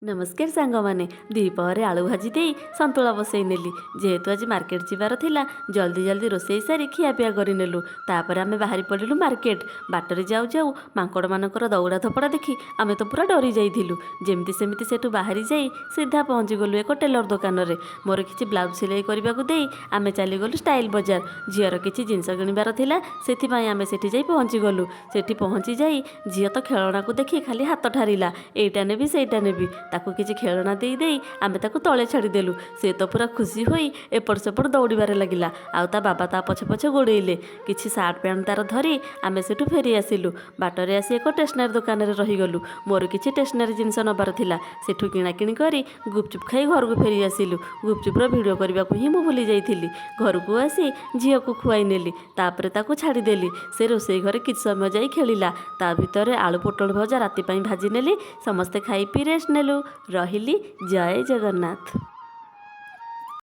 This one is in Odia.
ନମସ୍କାର ସାଙ୍ଗମାନେ। ଦ୍ୱିପହରେ ଆଳୁ ଭାଜି ଦେଇ ସନ୍ତୁଳା ବସେଇ ନେଲି। ଯେହେତୁ ଆଜି ମାର୍କେଟ ଯିବାର ଥିଲା, ଜଲ୍ଦି ଜଲ୍ଦି ରୋଷେଇ ସାରି ଖିଆପିଆ କରିନେଲୁ। ତାପରେ ଆମେ ବାହାରି ପଡ଼ିଲୁ ମାର୍କେଟ। ବାଟରେ ଯାଉ ଯାଉ ମାଙ୍କଡ଼ମାନଙ୍କର ଦୌଡ଼ା ଧପଡ଼ା ଦେଖି ଆମେ ତ ପୁରା ଡରି ଯାଇଥିଲୁ। ଯେମିତି ସେମିତି ସେଠୁ ବାହାରି ଯାଇ ସିଧା ପହଞ୍ଚିଗଲୁ ଏକ ଟେଲର ଦୋକାନରେ। ମୋର କିଛି ବ୍ଲାଉଜ ସିଲେଇ କରିବାକୁ ଦେଇ ଆମେ ଚାଲିଗଲୁ ଷ୍ଟାଇଲ ବଜାର। ଝିଅର କିଛି ଜିନିଷ କିଣିବାର ଥିଲା, ସେଥିପାଇଁ ଆମେ ସେଠି ଯାଇ ପହଞ୍ଚିଗଲୁ। ସେଠି ପହଞ୍ଚି ଯାଇ ଝିଅ ତ ଖେଳଣାକୁ ଦେଖି ଖାଲି ହାତ ଠାରିଲା, ଏଇଟା ନେବି, ସେଇଟା ନେବି। ତାକୁ କିଛି ଖେଳଣା ଦେଇ ଦେଇ ଆମେ ତାକୁ ତଳେ ଛାଡ଼ିଦେଲୁ। ସେ ତ ପୁରା ଖୁସି ହୋଇ ଏପଟ ସେପଟ ଦୌଡ଼ିବାରେ ଲାଗିଲା ଆଉ ତା ବାବା ତା ପଛେ ପଛେ ଗୋଡ଼େଇଲେ। କିଛି ସାର୍ଟ ପ୍ୟାଣ୍ଟ ତାର ଧରି ଆମେ ସେଠୁ ଫେରି ଆସିଲୁ। ବାଟରେ ଆସି ଏକ ଷ୍ଟେସନାରୀ ଦୋକାନରେ ରହିଗଲୁ। ମୋର କିଛି ଷ୍ଟେସନାରୀ ଜିନିଷ ନେବାର ଥିଲା। ସେଠୁ କିଣାକିଣି କରି ଗୁପଚୁପ୍ ଖାଇ ଘରକୁ ଫେରି ଆସିଲୁ। ଗୁପଚୁପ୍ର ଭିଡ଼ିଓ କରିବାକୁ ହିଁ ମୁଁ ଭୁଲି ଯାଇଥିଲି। ଘରକୁ ଆସି ଝିଅକୁ ଖୁଆଇ ନେଲି, ତାପରେ ତାକୁ ଛାଡ଼ିଦେଲି। ସେ ରୋଷେଇ ଘରେ କିଛି ସମୟ ଯାଇ ଖେଳିଲା। ତା ଭିତରେ ଆଳୁ ପୋଟଳ ଭଜା ରାତି ପାଇଁ ଭାଜି ନେଲି। ସମସ୍ତେ ଖାଇ ପିଇ ରେଷ୍ଟ ନେଲୁ। ରହିଲି, ଜୟ ଜଗନ୍ନାଥ।